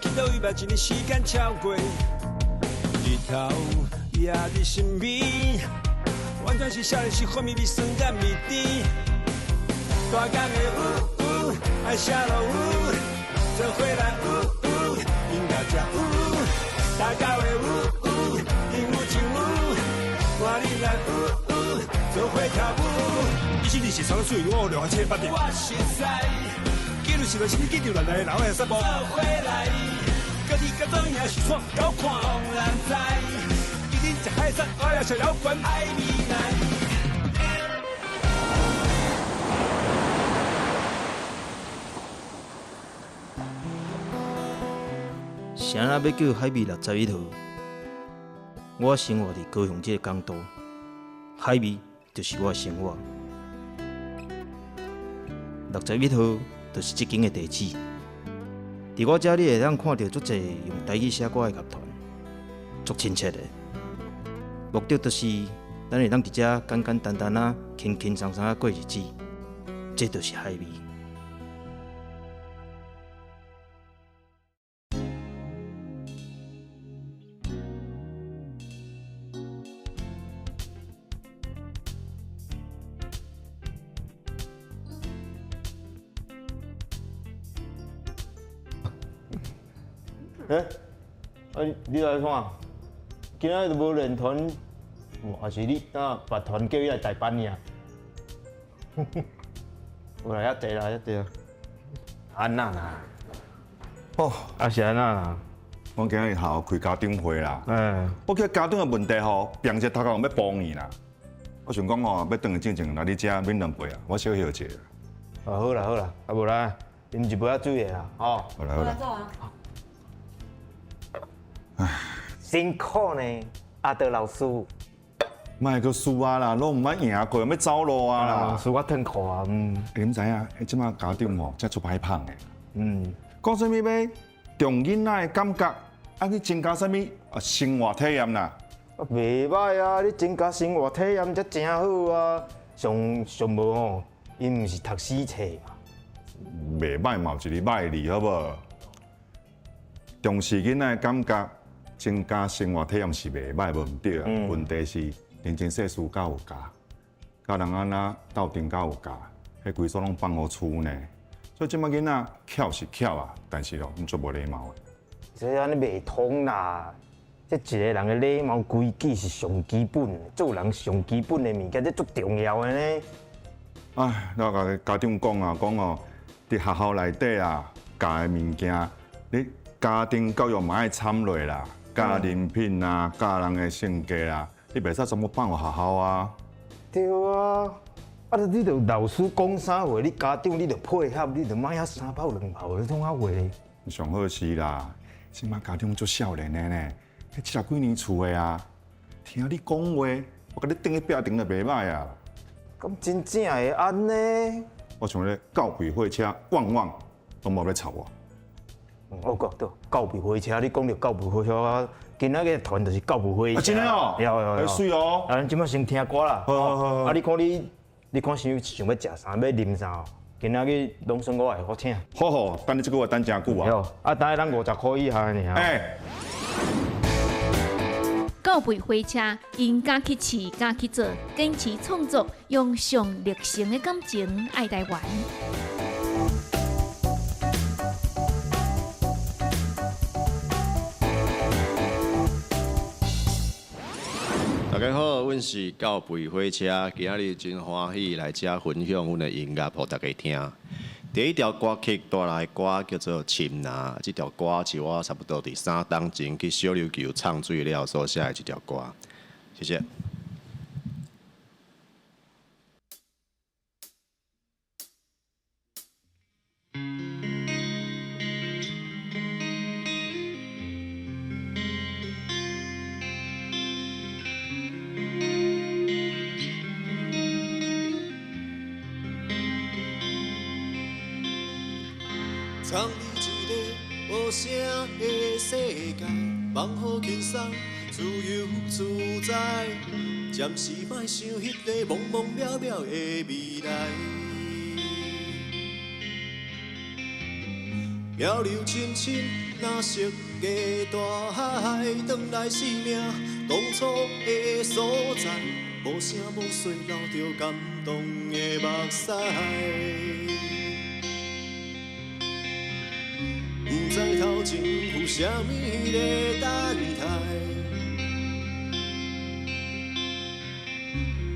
去到伊捌一年时间超过，日头也伫身边，完全是少年时风味味酸甘味甜。大江的呜呜，爱写落雨，做伙来呜呜，音乐才有。大家的呜呜，音有情有，换你来呜呜，做伙跳舞。124三水，我六七八点。我实在，记录是来是你记住来来，然后来做伙来，家己甲怎样是创搞看，当然知。今日食海产，我也食老悬。爱未来。啥人欲叫海味61号？我生活伫高雄这个港都，海味就是我的生活。61号就是这间的地址。伫我遮，你会当看著足济用台语写歌的乐团，足亲切的。目的就是咱会当伫遮简简单单仔、轻轻松松仔过日子，这就是海味。欸，啊你來創？今仔日都無練團，還是你啊別團叫伊來代班爾？有啦，遐濟啦，遐濟啦。按那啦？哦，啊是按那啦？我今日下午開家長會啦。嗯。我記得家長的問題吼，變一頭殼欲幫伊啦。我想講吼，欲轉去進前來你遮免兩杯啊，我小休一下。啊好啦好啦，啊無啦，啉一杯仔水的啦，吼。好啦好啦。唉，辛苦呢，阿德老師。莫閣輸啊啦，攏毋捌贏過，欲走路啊啦。輸我褪褲啊，嗯。你毋知影，彼這馬家長吼，才足歹捧的。嗯。講啥物欲重囡仔的感覺，啊去增加啥物啊生活體驗啦。啊，袂䆀啊！你增加生活體驗才誠好啊。上上無吼，𪜶毋是讀死冊嘛。袂䆀嘛有一个䆀字，好無？重視囡仔的感覺。增加生活體驗是袂䆀，無毋對啊。問題是人情世事敢有教，教人按怎鬥陣敢有教，彼規束攏放予厝呢。所以這擺囡仔巧是巧啊，但是哦，𪜶足無禮貌的。這按呢袂通啦！這一個人的禮貌規矩是上基本的，做人上基本的物件，這足重要的呢。唉，我共家長講啊，講哦，佇學校內底啊，教的物件，你家庭教育嘛愛參落啦。教人品啊，教人的性格啊，你袂使全部放予學校啊。對啊，啊你著老師講啥話，你家長你著配合，你著莫遐三炮兩炮咧創啥話咧。上好是啦，這馬家長足少年的呢，彼七十幾年厝的啊，聽你講話，我共你釘佇壁頂就袂䆀啊。敢真正會按呢？我像咧告別火車，汪汪，攏無欲插我。哦，對，告別火車，你講著告別火車，今仔个團就是告別火車。啊，真的哦，有有有，媠哦。啊，咱這擺先聽歌啦。好好好。啊，你看你，你看想想欲食啥，欲啉啥哦？今仔日攏算我會，我請。好好，等你這句話等誠久啊。好，啊，等下咱50箍以下爾。欸。告別火車，𪜶敢去試，敢去做，堅持創作，用上熱誠的感情愛台灣。大家好，阮是告別火車，今仔日真歡喜來遮分享阮的音樂，予大家聽。第一條歌曲帶來的歌叫做《深藍》，這條歌是我差不多佇3冬前去小琉球唱水了所寫的這條歌。謝謝。藏伫一个无声的世界，放予轻松，自由自在。暂时莫想彼个茫茫渺渺的未来。漂流深深藍色的大海，轉來生命當初的所在，無聲無息流著感動的目屎。不知頭前有啥物咧等待，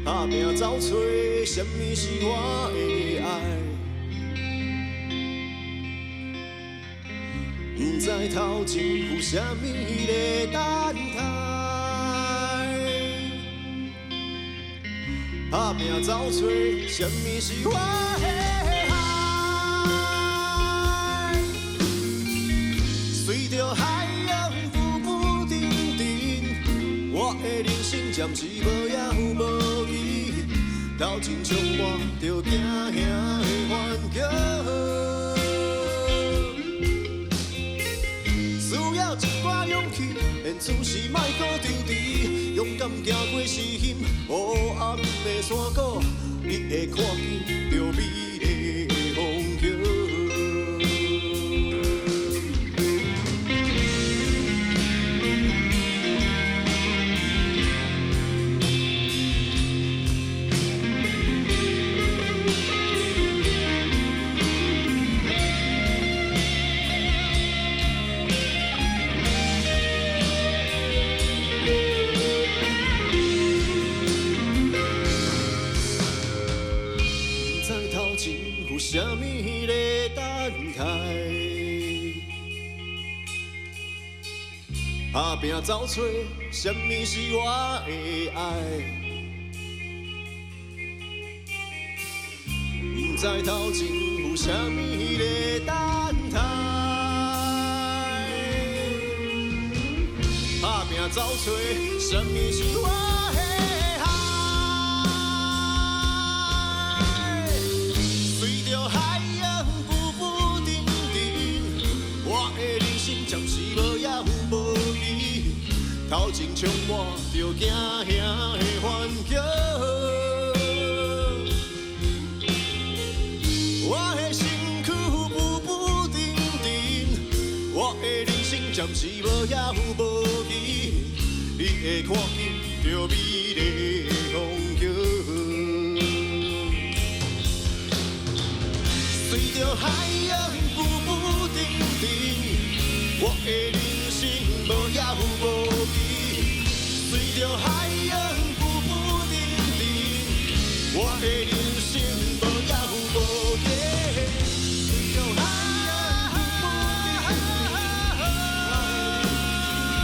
打拼走揣啥物是我的爱。不知头前有啥物咧等待，打拼走揣啥物是我的爱。随著海洋浮浮沉沉，我的人生暂时无影无踪，头前充满著惊吓的环境。需要一寡勇气，现此时莫阁迟迟，勇敢行过时险黑暗的山谷，你会看见著美丽的风景。啥物咧等待？打拼走揣啥物是我的爱？不知头前有啥物咧等待？打拼走揣啥物是我的爱？随著海洋浮浮沉沉，我的人生暂时无影无踪，头前充满著惊吓的环境。我的身躯浮浮沉沉，我的人生暂时无影无踪，你会看见著美丽的风景。随著海洋浮浮沉沉，我的人生无影无踪。随著海洋浮浮沉沉，我的人生无影无踪。随著海洋浮浮沉沉，我的人生无影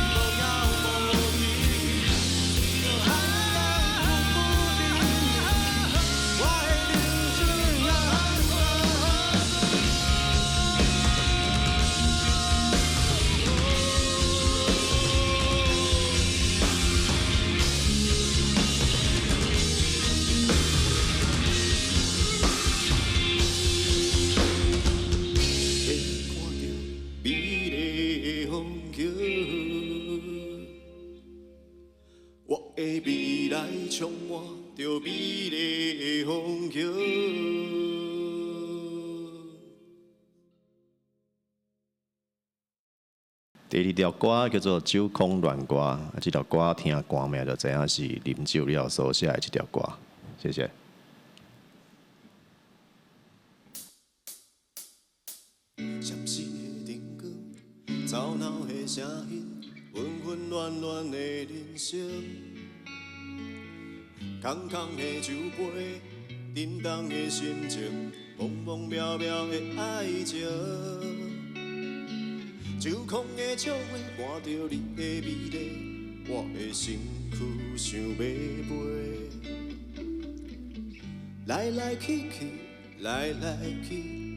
无踪。随著海洋浮浮沉沉，我的人生。会看著美丽的风景，我的未来充满著美丽的风景。第二条歌叫做《酒空恋歌》，啊，這條歌聽歌名就知影是啉酒了所寫的這條歌。謝謝。閃烁的燈光，吵鬧的聲音，紛紛亂亂的人生，空空的酒杯，沉重的心情，茫茫渺渺的愛情。酒空的笑話，伴著你的美麗，我的身軀想欲飛。來來去去，來來去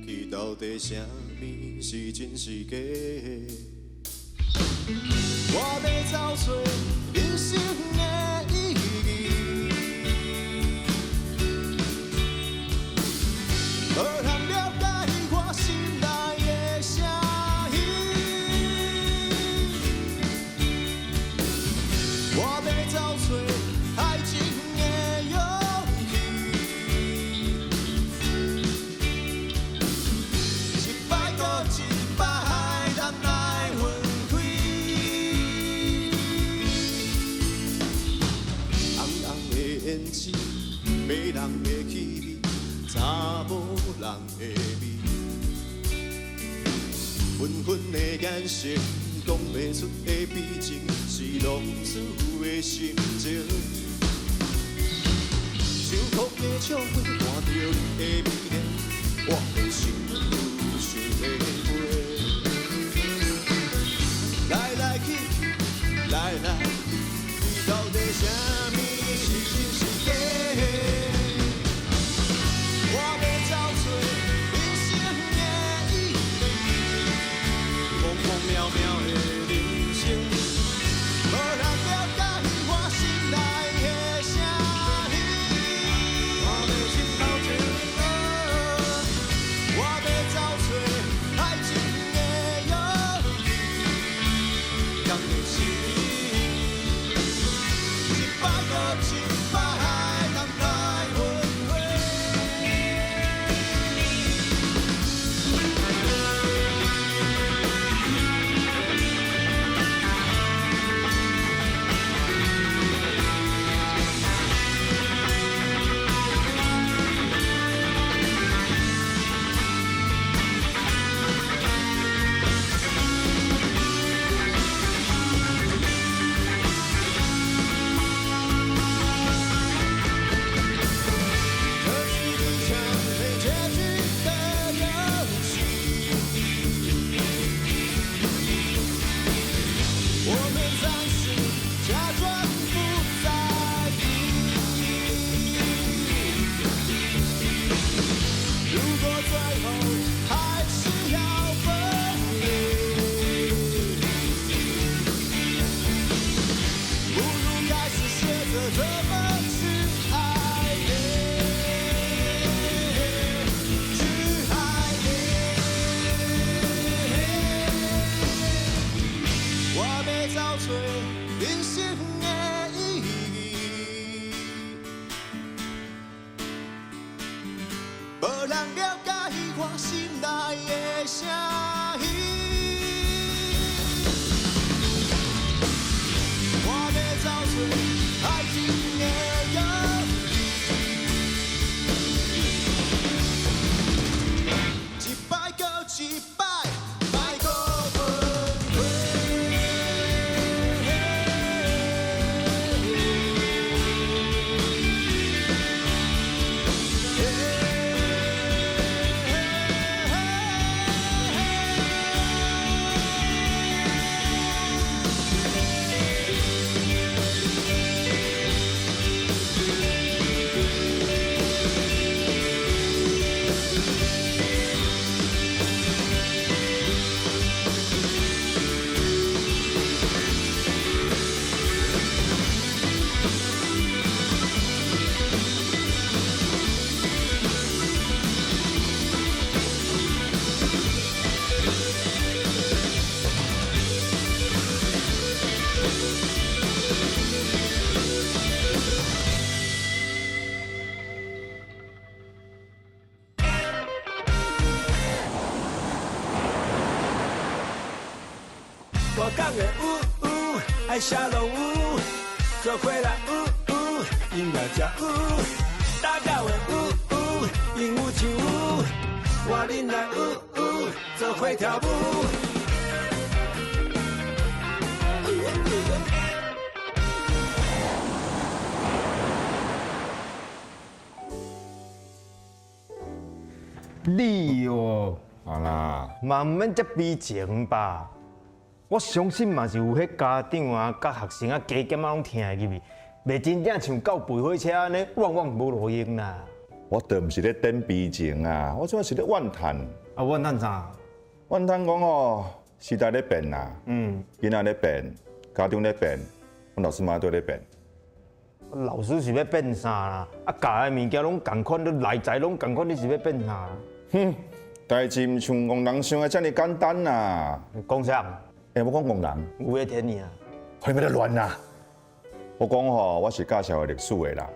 去，到底啥物是真是假？我欲走揣人生的意義，無通了解我心內的聲音。我欲走揣愛情的勇氣，一擺閣一擺，人的味，纷纷的眼神，讲袂出的悲情，是浪子的心情。像哭的笑话，看著你的美丽，我的心愈想欲飞。来来去去，来来去，你到底啥物是真是假？我欲找出人生的意义，空空渺渺的人生，无人了解我心内的声音。我欲寻头前路，我欲找出爱情的勇气，敢会是你？一摆阁一摆，通来分开。这是一场没结局的游戏，我们暂时假装不在意。如果最后还是要分离，不如开始学着怎么去爱你，去爱你。我欲找出人生的意义，无人了解我心内的声音。我欲找出爱情的勇气，一摆阁一摆，莫阁分开。大港的有有，爱啥拢有，做伙来有有，音乐才有。打狗的有有，应有尽有，换恁来有有，做伙跳舞。你哦，好啦，嘛毋免遮悲情吧？我相信嘛是有彼家長啊、佮學生啊，加減仔攏聽會入去，袂真正像教肥火車按呢，往往無路用啦。我倒毋是咧等悲情啊，我這是咧怨嘆。啊，怨嘆啥？怨嘆講哦，時代咧變啦，囡仔咧變，家長咧變，阮老師嘛都咧變。老師是欲變啥啦？啊，教的物件攏仝款，你內在攏仝款，你是欲變啥？哼，代誌毋像戇人想的遮爾簡單啦。講啥？欸，我講戇人，有的天爾啊！彼欲咧亂啦！我講吼，我是教社會歷史的啦。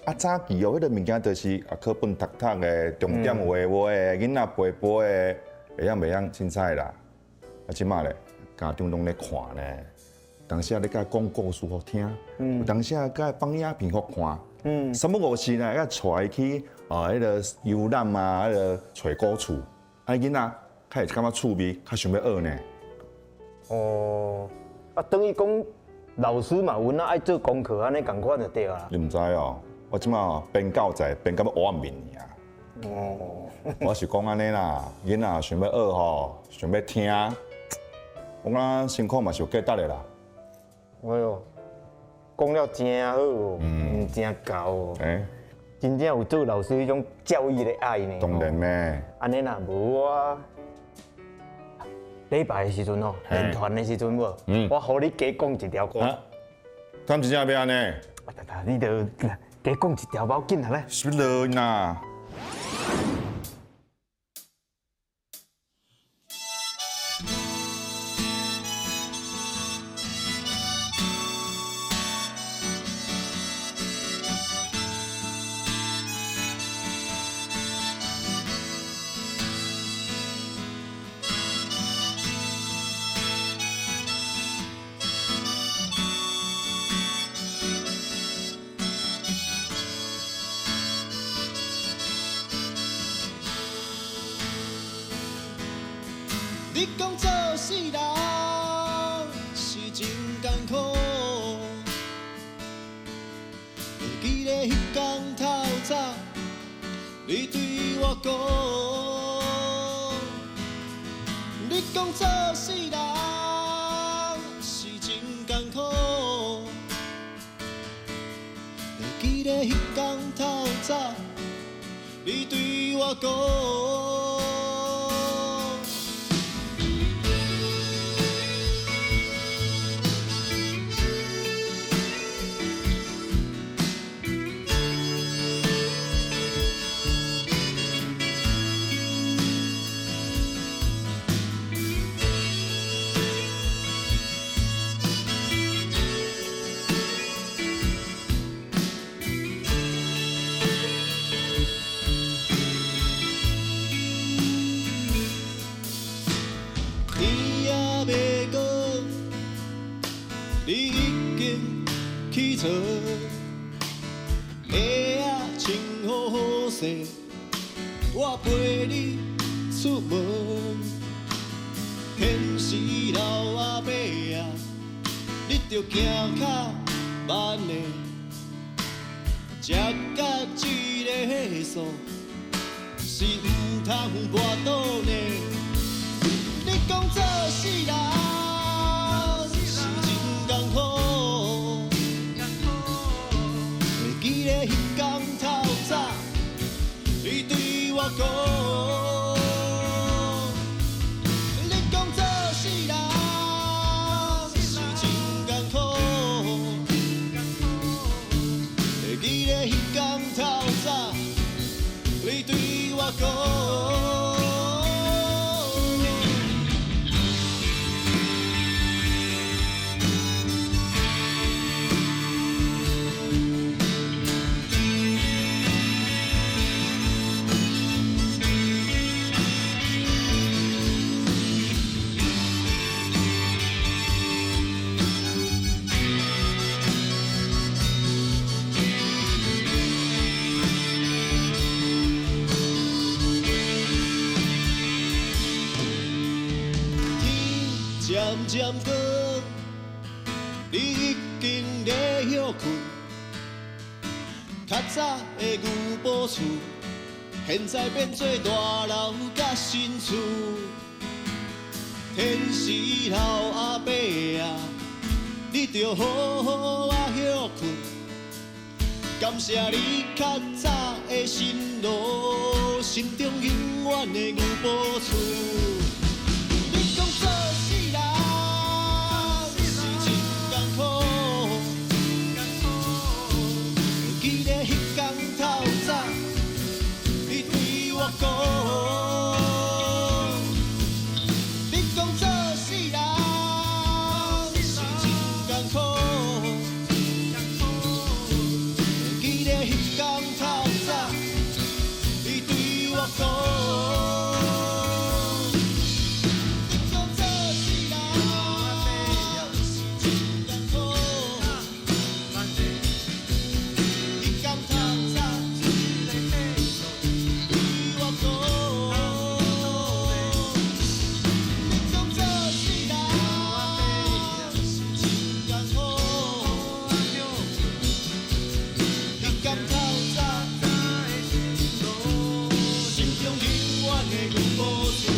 啊，早期哦，彼个物件就是啊，課本讀讀的，重點畫畫的，囡仔背背的，會曉袂曉凊彩啦。啊，這馬咧，家長攏咧看呢。當時仔你共伊講故事予聽，有當時仔共伊放影片予看，嗯，三不五時呢，要帶伊去啊，彼个遊覽啊，彼个揣古厝，啊，囡仔較會感覺趣味，較想欲學呢。哦，啊，等於講老師嘛有影愛做功課，按呢仝款就對啊。你毋知哦，我這馬編教材編到欲烏暗面爾。哦，我是講按呢啦，囡仔想欲學吼，想欲聽，我感覺辛苦嘛是有價值的啦。哎喲，講了真好哦，嗯，真𠢕哦。欸，真正有做老師彼種教育的愛呢。當然咩？按呢若無我禮拜的時陣吼，練團的時陣無，我予你加講一條歌。敢真正欲按呢？啊，你著加講一條，無要緊啊咧。啥物落啦？你講做世人是真艱苦，會記得彼天透早，你對我講，你講做世人是真艱苦，會記得彼天透早，你對我講。你已經起床，鞋仔穿好好勢，我陪你出門。天時老阿伯啊，你著行較慢的，食到這个數是毋通跋倒呢。你講做世人是真艱苦，會記得彼天透早，你對我講。你講做世人是真艱苦，會記得彼天透早，你對我講。漸漸光，你已經咧歇睏。較早的牛埔厝，現在變做大樓佮新厝。天時老阿伯啊，你著好好啊歇睏。感謝你較早的辛勞，心中永遠的牛埔厝。你講做世人是真艱苦，會記得彼天透早，你對我講。你講做世人是真艱苦，會記得彼天透早，你對我講。你講做世人是真艱苦，彼天的阮某厝。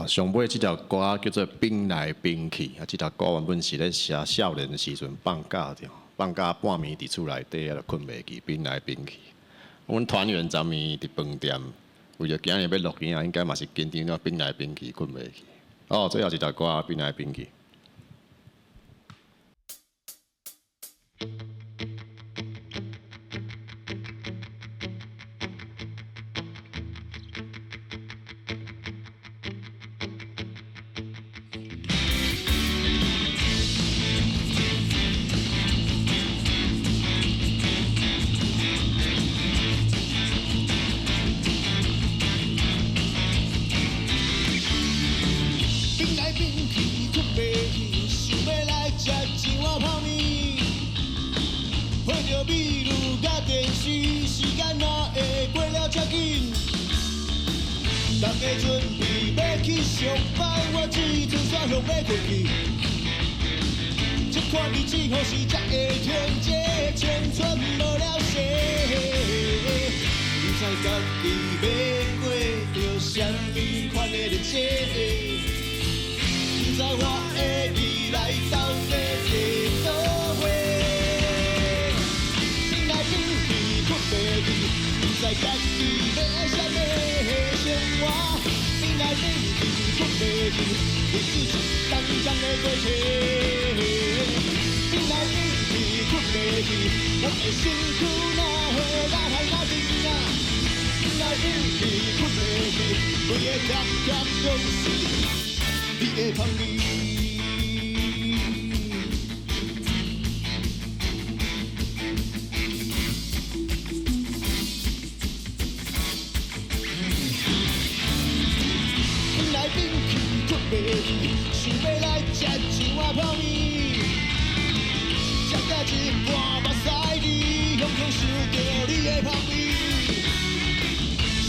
上尾這條歌叫做《變來變去》，啊，這條歌原本是咧寫少年的時陣放假著，放假半暝佇厝內底啊，就睏袂去，變來變去。阮團員昨暝佇飯店，為著今日欲錄音啊，應該嘛是緊張到變來變去，睏袂去。哦，最後一條歌《變來變去》。变來變去，睏袂去，想欲來食一碗泡麵。配著美女佮電視，時間哪會過了遮緊？大家準備欲去上班，我這陣煞向欲睏去。這款日子何時才會停？這青春無了謝。不知家己欲過著啥物款的日子。不知我的未來到底佇佗位？變來變去，睏袂去，不知家己欲愛啥物生活。變來變去，睏袂去，日子一天一天的過去。變來變去，睏袂去，我的身軀哪會哪來哪甜啊？變來變去，睏袂去，規个粒粒攏是你的香味。变來變去，睏袂去，想欲來食一碗泡麵，食到一半目屎滴，雄雄想著你的香味，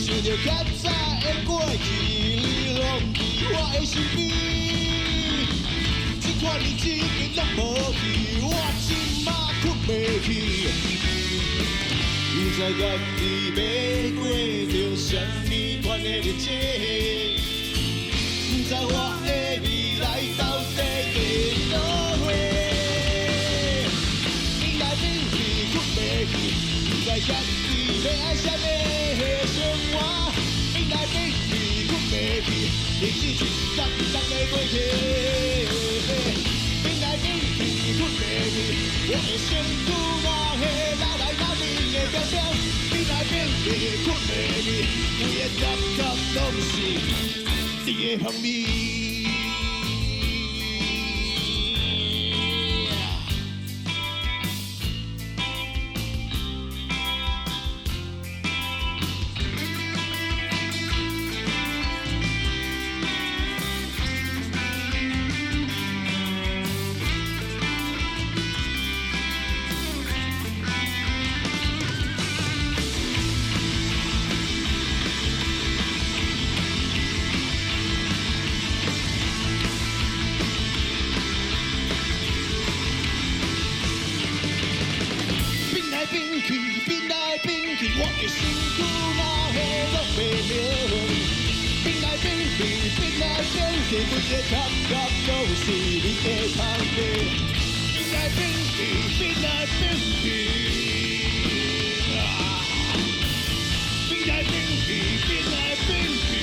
想著較早的過去，你攏佇我的身邊。這款日子已經攏無去，我這馬睏袂去。不知家己欲過著啥物款的日子，不知我的未來到底佇佗位。變來變去，睏袂去，不知家己欲愛啥物生活。變來變去，睏袂去，日子一天一天的過去。變來變去，睏袂去，我的身軀哪會哪來哪甜的點點。變來變去，睏袂去，規个粒粒攏是你的香味。變來變去，變來變去，我的身軀哪會攏袂明？變來變去，變來變去，規个粒粒攏是你的香味。變來變去，變來變去，啊！變來變去，變來變去，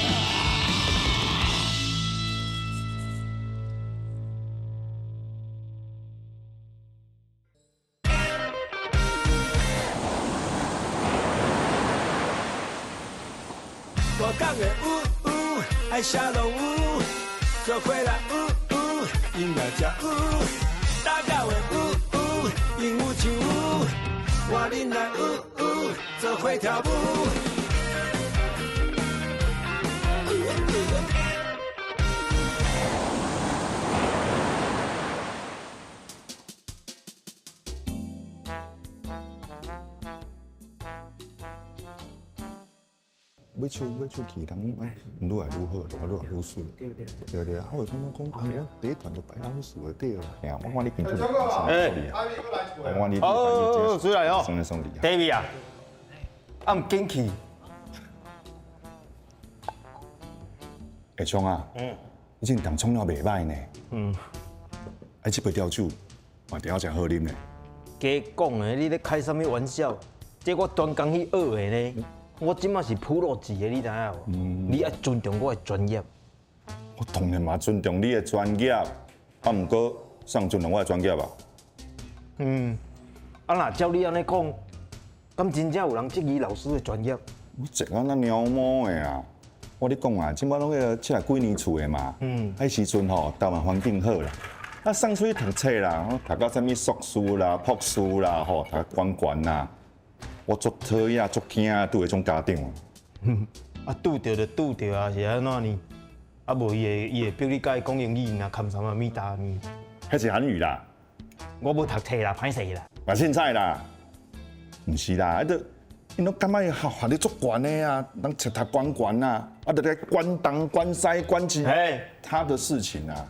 啊！大港的有有，爱啥拢有，做伙来有有，音乐才有，打狗的有有，应有尽有。看恁来呜呜做伙跳舞。买手买手机，人哎，愈来愈好，愈来愈水。对对对对啊！我就感觉讲，啊，我第一团就白老鼠的对啦。我看你平常哎，我看你哦，水来哦，送来送礼。 David 啊，啊毋紧去。会创啊？你这人创了袂歹呢。啊，这杯调酒嘛，调真好啉呢。加讲的，你咧开啥物玩笑？这我专工去学的呢。我这马是普罗级的，你知影无？你爱尊重我的专业。我当然嘛尊重你的专业，啊，毋过啥人尊重我的专业啊？啊，若照你按呢讲，敢真正有人质疑老师的专业？我这个那鸟毛的啊！我咧讲啊，这摆拢迄个七十几年厝的嘛，彼时阵吼，台湾环境好啦，啊送出去读册啦，读到啥物硕士啦、博士啦，吼，读悬悬啦。我足讨厌、足惊拄彼种家长。啊，拄著就拄著啊，是按怎呢？啊，无伊会逼你共伊讲英语，若含啥物达呢？彼是韩语啦。我无读册啦，歹势啦。嘛凊彩啦，毋是啦，啊，都𪜶拢感觉学学历足悬的啊，人册读悬悬啊，啊，就咧管东管西管西，他的事情啊。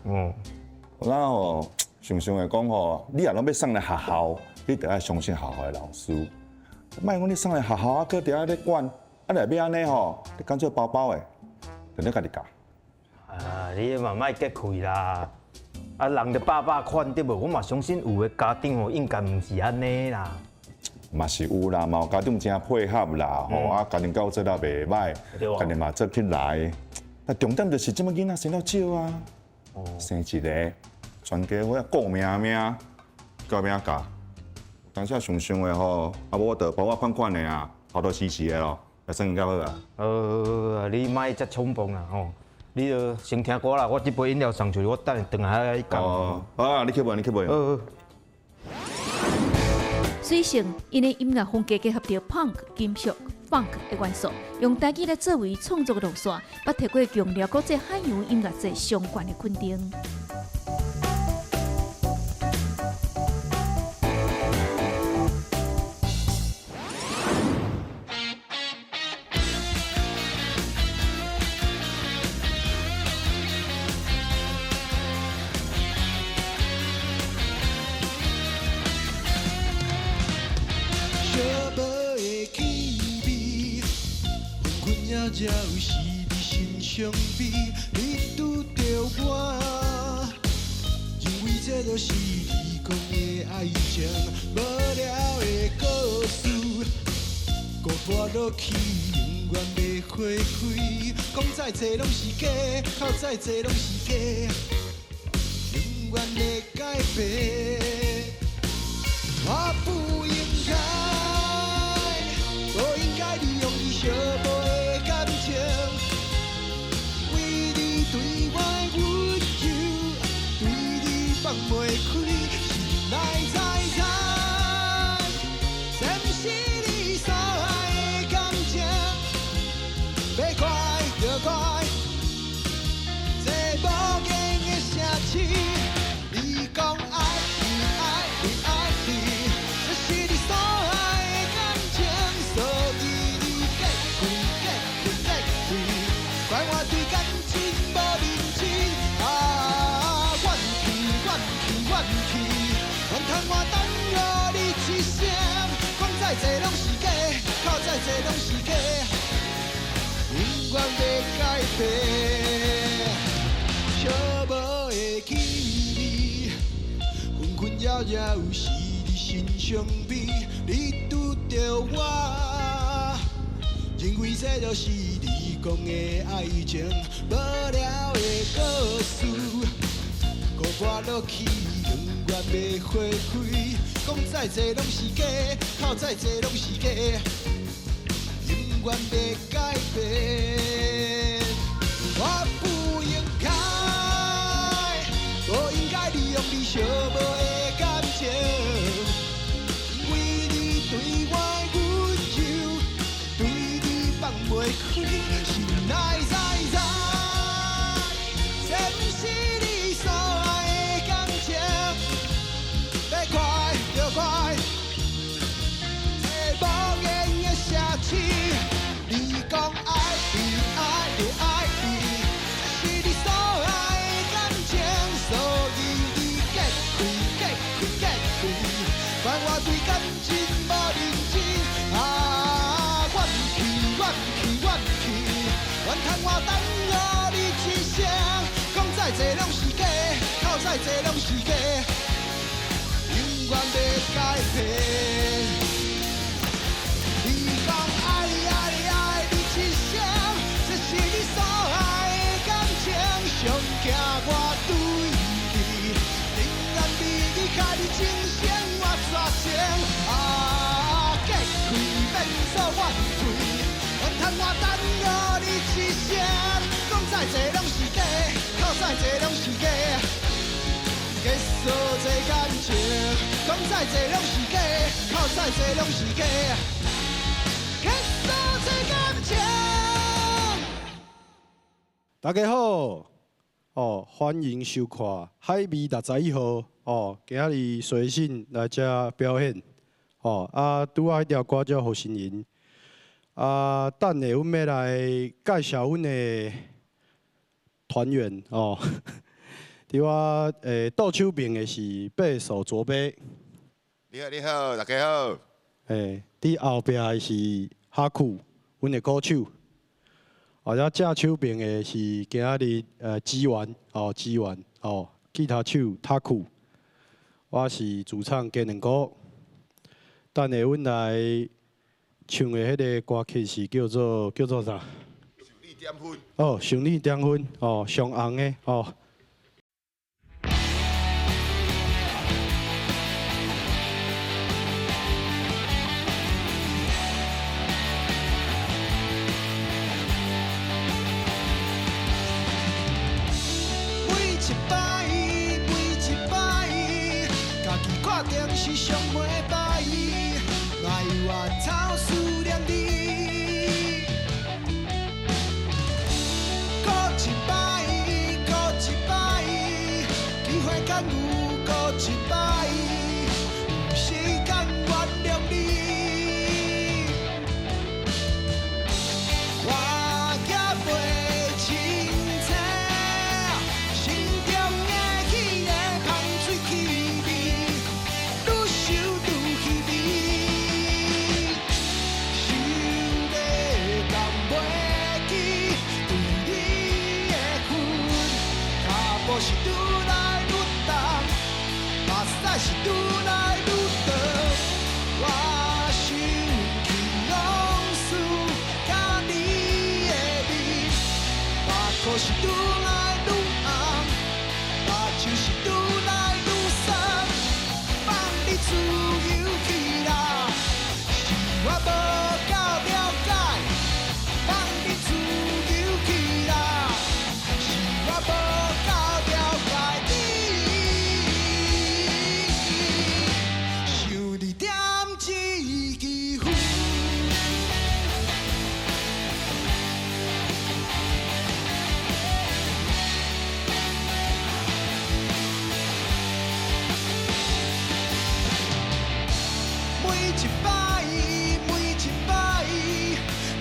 然后常常会讲吼，你若拢欲送来学校，你著爱相信学校的老师。莫讲你送来学校啊，阁伫遐咧管，啊，若欲按呢吼，你干脆包包的，就你家己教。啊，你嘛莫激气啦！啊，人就百百款对无？我嘛相信有的家长吼，应该毋是按呢啦。嘛是有啦，嘛有家长真配合啦，吼啊，家庭教做得袂歹，家己嘛做起来。但重点就是这马囡仔生了少啊，生一个，全家伙顾命命，顾命教。当时想想的吼，啊无我就包我款款的啊，头都死死的咯，来算较好啊。你莫遮冲动啦吼，你就先听歌啦，我这杯饮料送出去，我等下转来讲。哦，好啊，你去买，你去买。水性𪜶的音乐风格结合著 punk 金属、funk 的元素，用台语来作为创作的路线，捌提过强烈国际海洋音乐节相关的肯定。才有是你心伤悲，你拄著我，认为这就是你讲的爱情，无聊的故事，孤单落去永远袂花开。讲再济拢是假，哭再济拢是假，永远会改变。我不应该，不应该利用你小无的感情，为你对我的温柔，对你放袂开，心内知知，这不是你所爱的感情，欲怪就怪这无言的城市。你讲爱你爱你爱你，这是你所爱的感情，所以你结开结开结开，怪我对感情无认真。啊，怨气怨气怨气，怨叹我等予你一声，讲再济拢是假，哭再济拢是假，永远袂改变。寂寞的气味，昏昏杳杳有时你心伤悲，你拄著我，认为这就是你讲的爱情，无聊的故事，孤单落去永远袂花开，讲再济拢是假，哭再济拢是假，永远袂改变。我不应该，不应该利用你寂寞的感情，为你对感情無認真。啊，怨氣怨氣怨氣，怨叹我等予你一生，講再濟攏是假，哭再濟攏是假，永遠袂改變。你講愛愛愛你一生，這是你所愛的感情，上驚我對你，仍然未離開你情深我絕情。啊，結開變做怨氣，怨叹我等予你一生，講再濟攏是假，哭再濟攏是假。結束這感情，講再濟攏是假，哭再濟攏是假。結束這感情。大家好，哦，歡迎收看《海味61號》哦，今仔日隨性來遮表演，哦，啊，拄仔彼條歌叫《好心人》，啊，等下阮欲來介紹阮的團員哦。佇我倒手邊的是貝手卓杯。你好，你好，大家好。佇後壁的是哈庫，阮的鼓手。啊，正手邊的是今仔日支援哦，支援哦，吉他手塔庫。我是主唱雞卵菇。等下阮來唱的彼个歌曲是叫做啥？想你點分。哦，想你點分哦，上紅的哦。每一擺，每一擺，家己決定是上尾擺，莫越頭思念你。閣一擺，閣一擺，機會敢有閣一擺，有時間原諒你。我也袂清楚，心中的彼个香水氣味，愈想愈稀微，想欲放袂記對你的恨，跤步是愈來愈重，目屎是愈來愈長，我想起往事，佮你的面，目眶是愈來愈紅，目睭是愈來愈酸，放你自由去啦，是我無夠了解，放你自由去啦，是我無夠了解你。想你點一支煙。每一擺，每一擺，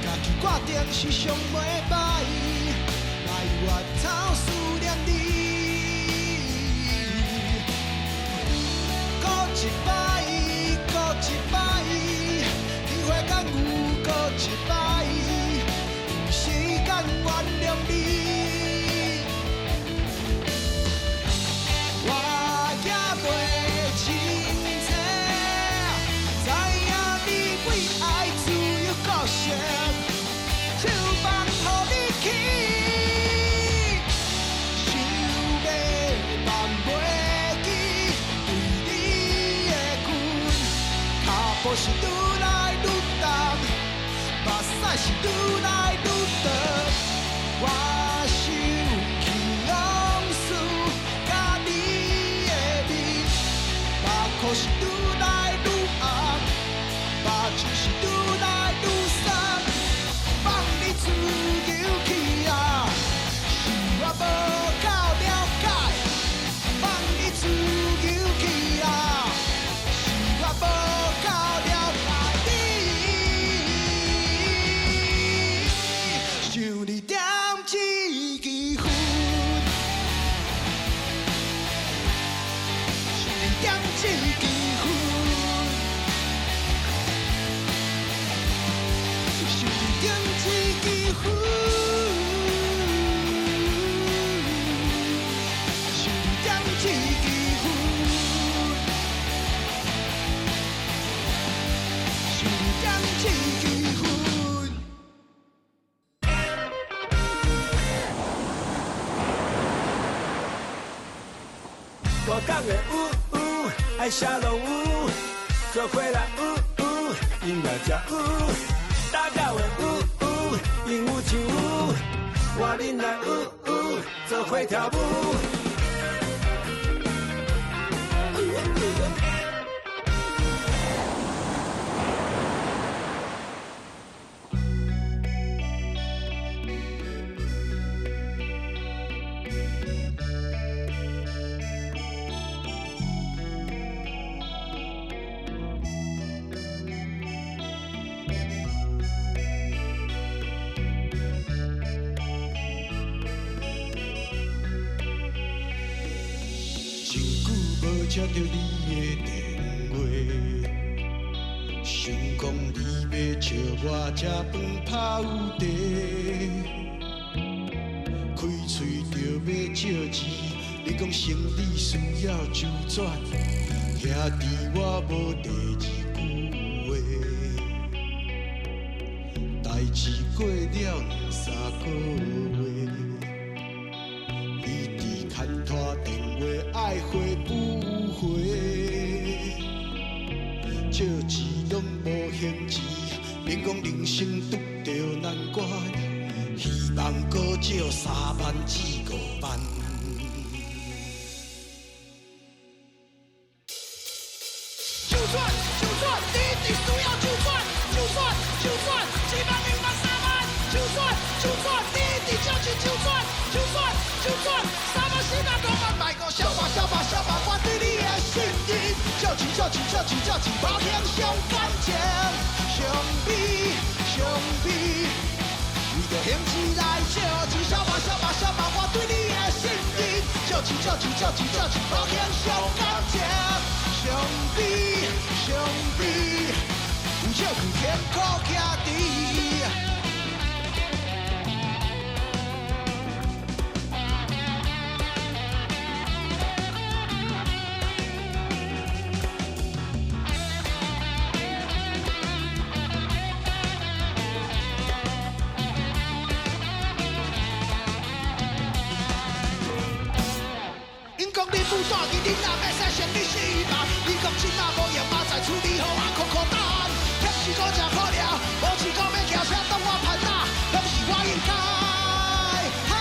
家己決定是上尾擺，莫越頭思念你。閣一擺，閣一擺，機會敢有閣一擺，有時間原諒你。我也袂清楚，知影你為愛自由個性，手放予你去，想欲放袂記對你的恨，跤步是愈來愈重，目屎是愈來愈長，我想起往事，佮你的面，目眶是愈來愈紅，目睭是愈來愈酸，放你自由去啊，是我無夠了解，放你自由去啊，是我無夠了解你。想你點一支煙，想你點一支煙。工的有有，爱啥拢有，做伙来有有，音乐才有，打狗的有有，鹦鹉唱有，换恁来有有，做伙跳舞。接到你的电话，想讲你欲招我食饭泡茶，开喙就欲借钱，你讲生理需要周转，兄弟我无第二句话。代志过了两三个月，你伫牵拖电话爱回不回？借钱拢无还钱，免讲人生拄著难关，希望阁借3万至5万。周转，周转，你一直需要周转，周转，周转，1万、2万、3万，周转，周转，你一直借钱周转，周转，周转，3万、4万、5万，莫阁小吧小吧小吧，我对你的信任，借钱借钱借钱借钱，保险上感情，相比相比，为着还钱来借钱，小吧小吧小吧，我对你的信任，借钱借钱借钱借钱，保险上感情，相比相比，有借有险苦徛伫。因讲你母带去，恁若欲使成你死嘛？你讲这马无用，明仔载处理予我苦苦等。欠一个食好了，无一个欲骑车当我番仔，拢是我应该。哈哈。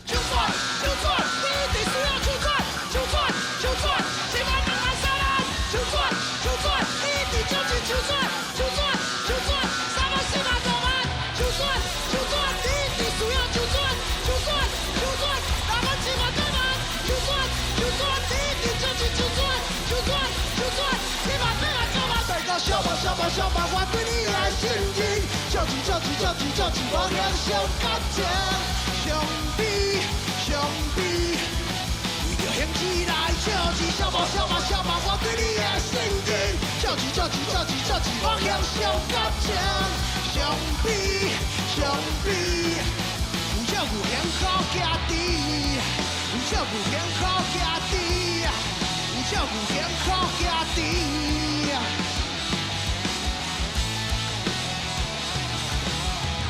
周转，周转，你一直需要周转，周转，周转，1万、2万、3万，周转，周转，你一直借钱周转，周转，周转，3万、4万、5万，周转，周转，你一直需要周转，周转，周转，6万、7万、8万，周转，周转，你一直借钱周转，周转，周转，7万、8万、9万，大家小吧小吧小吧，我对你的信任，借钱借钱借钱借钱，我向上感情，相比相比，为着还钱来借钱，小吧小吧小吧，我对你的信任，借钱借钱借钱借钱，我向上感情，相比相比，有借有还苦徛伫，有借有还苦徛伫，有借有还苦徛伫。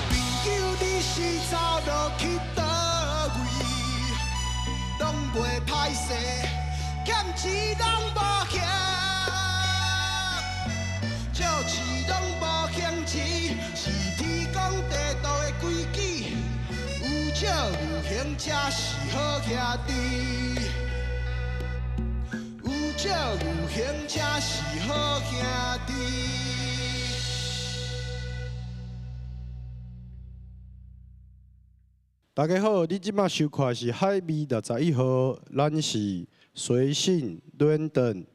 朋友，你是走落去佗位，拢袂歹势，欠钱拢无还，借钱拢无还钱，是天公地道的规矩，有借有还才是好兄弟，有借有还才是好兄弟。大家好，你這馬收看的是海味61號，咱是隨性 random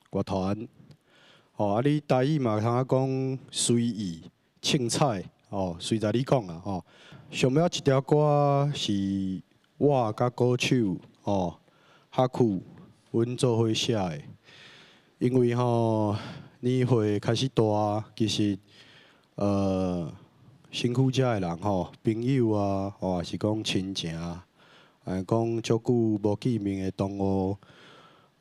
樂團。哦，啊，你台語嘛通講隨意、凊彩，哦，隨在你講啦，吼。上尾一條歌是我佮歌手哦，哈庫，阮做伙寫的。因為吼年歲開始大，其實身軀遮的人吼，朋友啊，吼，抑是講親情，講足久無見面的同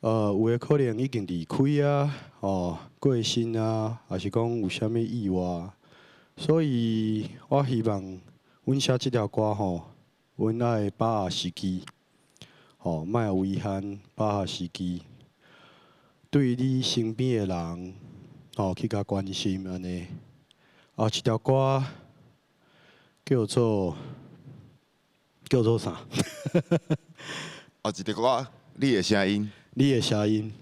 學，有的可能已經離開啊，哦，過身啊，抑是講有啥物意外，所以我希望阮寫這條歌吼，阮愛把握時機，吼，莫有遺憾，把握時機，對你身邊的人，吼，去共關心按呢。啊，這條歌叫做啥？哦，這條歌，你的聲音，你的聲音。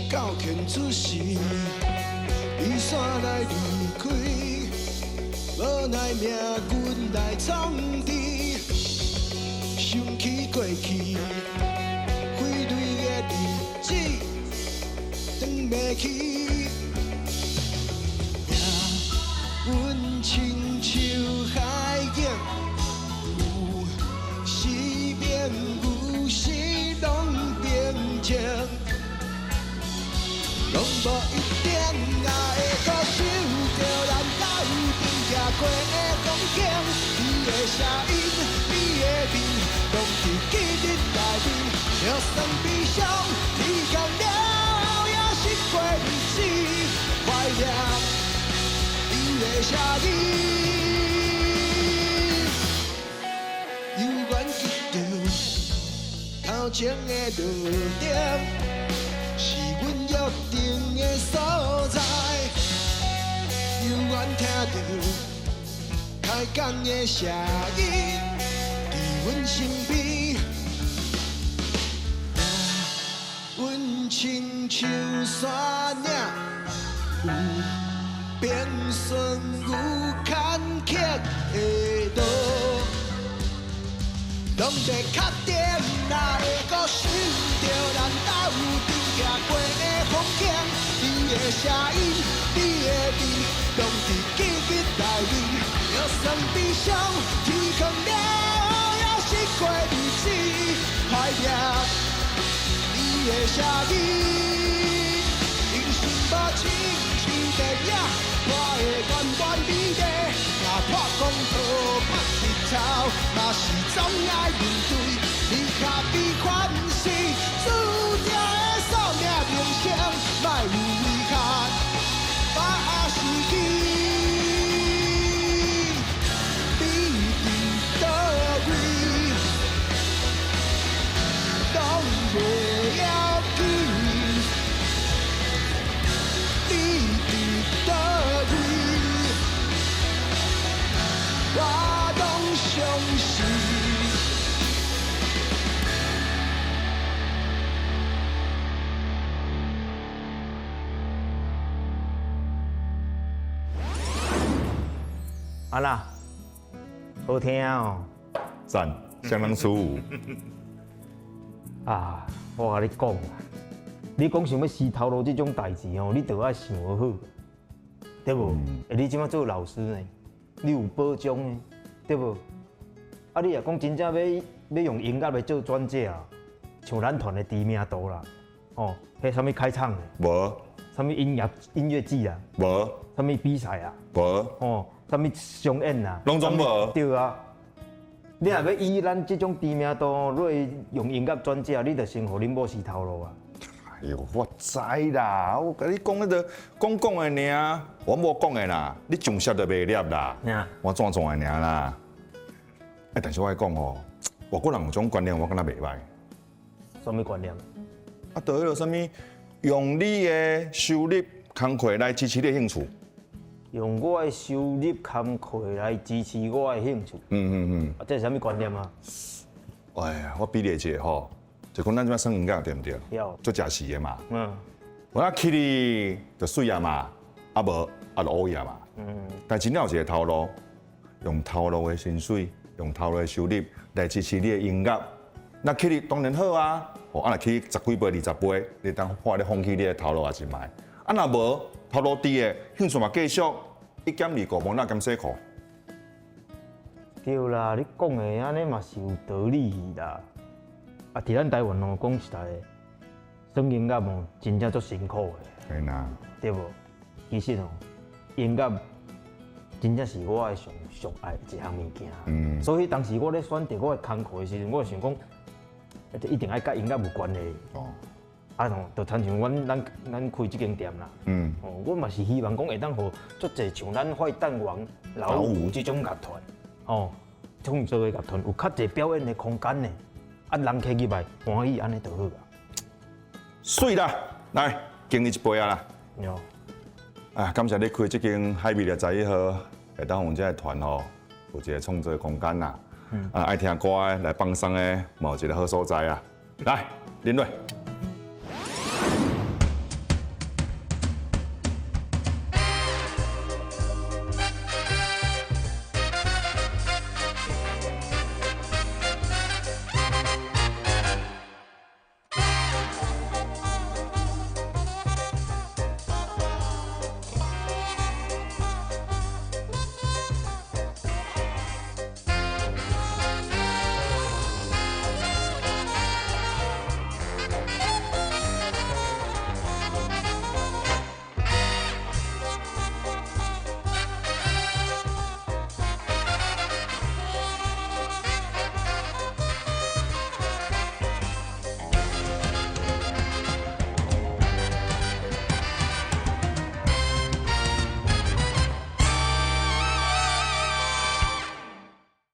到天出时，你煞来离开，无奈命运来创治。想起过去，挥泪的日子，转袂去。命运亲像海景，有时明，有时拢平静。拢无一定也会阁想著咱斗阵行过的风景，你的声音，你的面，拢伫记忆内面。就算悲伤，天空了也是过日子，怀念你的声音，犹原记著头前的路灯。是阮约定的所在，犹原听著开讲的声音伫阮身边，命运亲像山岭，有平顺有坎坷的路。拢袂确定，哪会阁想著咱斗阵行过的风景，你的声音，你的面，拢伫记忆内面。就算悲伤，天空了也是过日子，怀念你的声音。人生无亲像电影，我会源源美丽，若破光土拍日头，嘛是总爱面对。离合悲欢是注定的宿命，人生莫有遗憾，把握时机。你伫佗位，拢袂晓记。你伫佗位，我拢相信。啊啦，好听哦！赞，相当舒服。啊，我共你讲啦，你讲想欲辞头路這種代誌哦，你著愛想好，對無？欸，你這擺做老師呢，你有保障呢，對無？啊，你若講真正欲用音樂來做轉折啊，像咱團的知名度啦，哦，彼啥物開唱的？無。啥物音樂節啊？無。啥物比賽啊？無。哦，啥物商演啊？攏總無。對啊。你若欲以咱這種知名度，你用音樂轉折，你就先予恁某辞頭路啊。哎喲，我知啦，我共你講彼個講講的爾，我某講的啦，你上色就袂粒啦，我轉轉的爾啦。哎，但是我愛講吼，外國人有種觀念，我感覺袂䆀。啥物觀念？啊，就彼个啥物，用你的收入工課來支持你的興趣。用我的收入工課來支持我的興趣。啊，這是啥物觀念啊？哎呀，我比例一下吼，就講咱這擺耍音樂對毋對？做食肆的嘛。我若起哩就媠啊嘛，啊無啊就烏啊嘛。但真正有一個頭路，用頭路的薪水，用頭路的收入來支持你的音樂。那起哩當然好啊，哦，啊若起十幾倍、20倍，你當看你放棄你的頭路也是䆀。啊若無，頭頭路豬的興趣嘛繼續，一減二顧無哪減洗褲。對啦，你講的按呢嘛是有道理啦。啊，佇咱台灣哦，講實在的，耍音樂哦，真正足辛苦的。嘿啦。對無？其實哦，音樂真正是我的上上愛的一項物件。所以當時我咧選擇我的工課的時陣，我想講，這一定愛佮音樂有關係。啊吼，就親像阮咱咱開這間店啦。哦，我嘛是希望講會當予足濟像咱壞蛋王老五這種樂團，哦，創作的樂團有較濟表演的空間呢。啊，人客入來歡喜，按呢就好啊。媠啦，來敬你一杯啊啦。有。啊，感謝你開這間海味61號，會當予阮這个團吼有一個創作空間啦。啊，愛聽歌的來放鬆的，嘛有一個好所在啊。來，啉落。